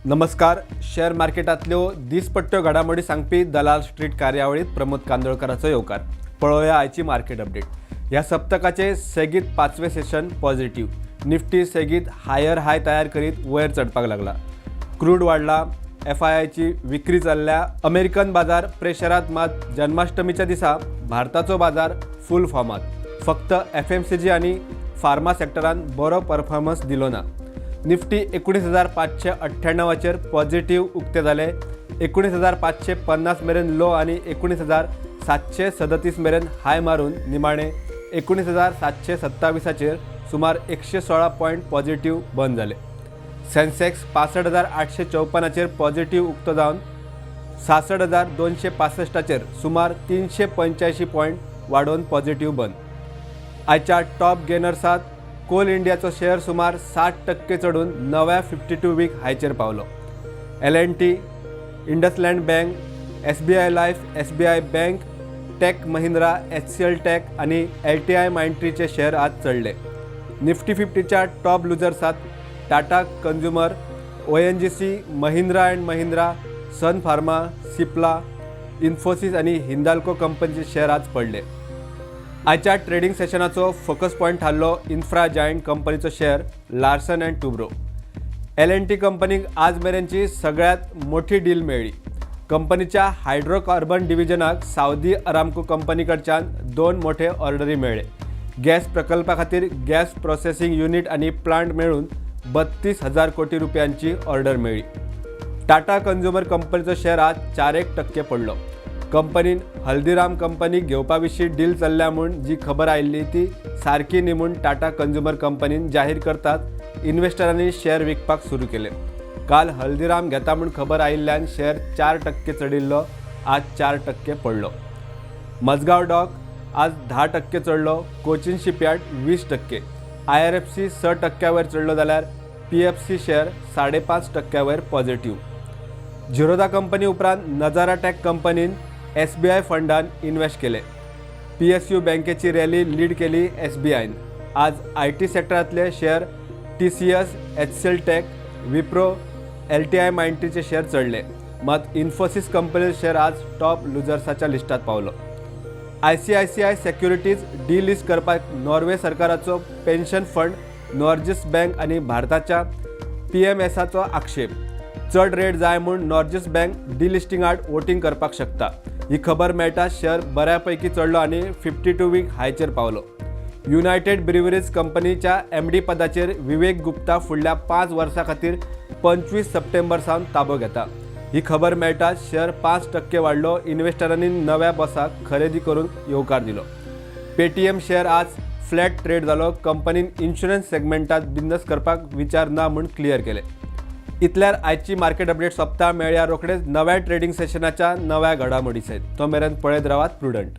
नमस्कार. शेअर मार्केटांतल्यो दिसपट्ट्यो घडामोडी सांगपी दलाल स्ट्रीट कार्यावळीत प्रमोद कांदोळकराचो येवकार. पळोवया आयची मार्केट अपडेट. ह्या सप्तकाचे सेगीत पांचवे सेशन पॉझिटिव्ह. निफ्टी सेगीत हायर हाय तयार करीत वयर चडपाक लागला. क्रूड वाडला, एफआयआयची विक्री चल्ल्या. अमेरिकन बाजार प्रेशरात, मात जन्माष्टमीच्या दिसा भारताचो बाजार फूल फॉर्मात. फक्त एफएमसीजी आनी फार्मा सेक्टरान बरो परफॉर्मन्स दिलो ना. निफ्टी 19,598चेर पॉझिटिव्ह उक्ते जाले. 19,550 मेरेन लो आनी 19,737 मेरेन हाय मारून निमाणे 19,727चेर सुमार 116 पॉयंट पॉझिटिव्ह बंद जाले. सेन्सेक्स 65,854चेर पॉझिटिव्ह उक्तो जावन 66,265चेर सुमार 385 पॉयंट वाडोवन पॉझिटिव्ह बंद. आयच्या टॉप गेनर्सात कोल इंडियाचो शेअर सुमार 7% चडून नव्या 52 वीक हायचेर पावलो. L N T, IndusInd bank, SBI life, SBI bank, take Mahindra, HCL take आनी एलटीआय मायंट्रीचे शेअर आज चडले. निफ्टी 50च्या टॉप लुजर्सात Tata consumer, ONGC, Mahindra and Mahindra, Sun Pharma, Cipla, Infosys आनी हिंदाल्को कंपनीचे शेअर आज पडले. आयच्या ट्रेडिंग सेशनाचो फोकस पॉयंट थारलो इन्फ्रा जायंट कंपनीचो share Larsen and Toubro. L N T कंपनीक आज मेरेनची सगळ्यात मोठी डील मेळ्ळी. कंपनीच्या हायड्रोकार्बन डिव्हिजनाक सावदी अरामको कंपनी कडच्यान दोन मोठे ऑर्डरी मेळ्ळे. गॅस प्रकल्पा खातीर गॅस प्रोसेसिंग युनिट आनी प्लांट मेळून 32,000 कोटी रुपयांची ऑर्डर मेळ्ळी. टाटा कंझ्युमर कंपनीचो शेअर आज 4.1% पडलो. कंपनीन हल्दीराम कंपनीक घेवपा विशीं डील चल्ल्या म्हूण जी खबर आयिल्ली ती सारकी न्ही म्हूण टाटा कंझ्युमर कंपनीन जाहीर करतात इन्व्हेस्टरांनी शेअर विकपाक सुरू केले. काल हल्दीराम घेता म्हूण खबर आयिल्ल्यान शेअर 4% चडिल्लो, आज 4% पडलो. मजगाव डॉक आज 10% चडलो. कोचीन शिपयार्ड 20%, आयआरएफसी 6 टक्क्यावर चडलो, जाल्यार पीएफसी शेअर 5.5 टक्क्यावर पॉझिटिव्ह. झिरोदा कंपनी उपरांत नजारा टॅक कंपनीन एसबीआय फंडान इन्व्हेस्ट केले. पीएसयू बँकेची रॅली लीड केली एसबीआयन. आज IT सेक्टरांतले share TCS, HCL take, Wipro, LTI मायंट्रीचे share चडले. मात इन्फोसिस कंपनीचे शेअर आज टॉप लुजर्साच्या लिस्टात पावलो. आयसीआयसीआय सेक्युरिटीज डिलिस्ट करपाक नॉर्वे सरकाराचो पेन्शन फंड नॉर्जिस बँक आनी भारताच्या पीएमएसाचो आक्षेप. चड रेट जाय म्हूण नॉर्जिस बँक डिलिस्टिंग आड वोटींग करपाक शकता. ही खबर मेळटा शेअर बऱ्यापैकी चडलो आनी 52 वीक हायचेर पावलो. युनायटेड ब्रिवरीज कंपनीच्या एमडी पदाचेर विवेक गुप्ता फुडल्या 5 वर्सां खातीर 25 सप्टेंबर सावन ताबो घेता. ही खबर मेळटाच शेअर 5% वाडलो. इन्व्हेस्टरांनी नव्या बॉसाक खरेदी करून येवकार दिलो. पेटीएम शेअर आज फ्लॅट ट्रेड जालो. कंपनीन इन्शुरन्स सेगमेंटात बिझनेस करपाक विचार ना म्हूण क्लियर केले. इतल्यार आयची मार्केट अपडेट सोंपता. मेळया रोखडेच नव्या ट्रेडिंग सेशनाच्या नव्या घडामोडी सयत. तो मेरेन पळयत रावात प्रुडंट.